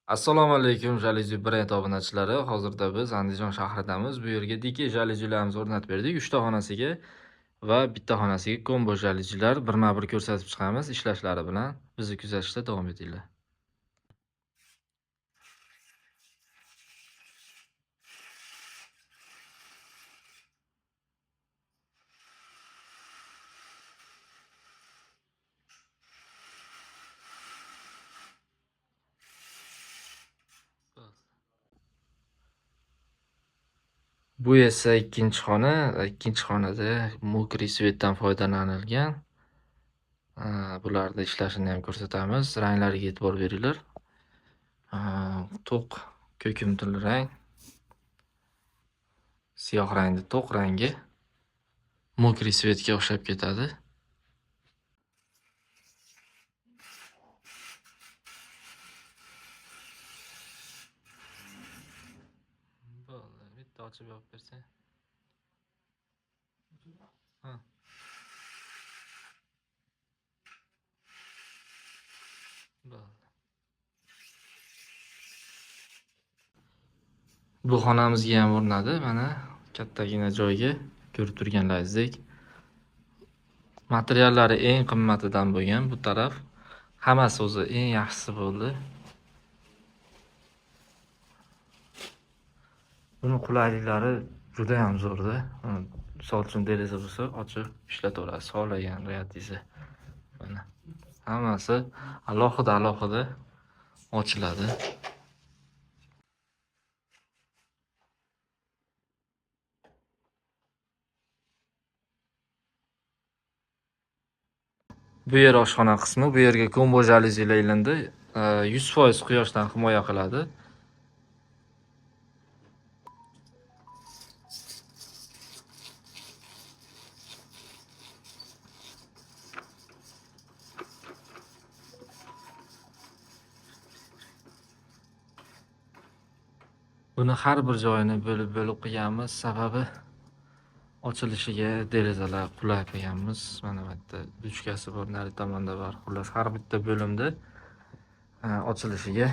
Assalomu alaykum Jalyuzi brend obunachilari. Hozirda biz Andijon shahridamiz. Bu yerga diki jalyuzilarimizni o'rnatib berdik. 3 ta xonasiga va bitta xonasiga kombo jalyuzilar birma-bir ko'rsatib chiqamiz ishlashlari bilan. Bizni kuzatishda davom etinglar. Bu esa ikkinchi xona. Ikkinchi xonada mokriy svetdan foydalanilgan. Bularni ishlashini ham ko'rsatamiz. Ranglariga e'tibor beringlar. To'q ko'kimtir rang. Siyoh rangni to'q rangi mokriy svetga o'xshab ketadi. Bo'ldi, bitta ochib yopib bersang. Ha. Bo'ldi. Bu xonamizga ham o'rnadi. Mana kattagina joyga ko'rib turganlaringizdek. Materiallari eng qimmatidan bo'lgan bu taraf. Hammasi o'zi eng yaxshisi bo'ldi. Buni qulayliklari juda ham zo'rda. Misol uchun deraza bo'lsa, ochib ishlataverasiz, xohlagan riyatingizni. Mana hammasi alohida alohida ochiladi. Bu yer oshxona qismi, bu yerga kombo jalyuzilar ilindi. 100% quyoshdan himoya qiladi. Buni har bir joyini bo'lib-bo'lib qilganmiz. Sababi ochilishiga derazalar qulay qilganmiz. Mana bu yerda ruchkasi bor, nari tomonda bor. Xullas, har bitta bo'limda ochilishiga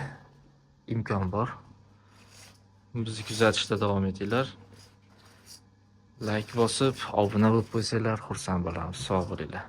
imkon bor. Bizni kuzatishda davom etinglar. Like bosib, obuna bo'lib qo'ysanglar xursand bo'lamiz. Sog' bo'linglar.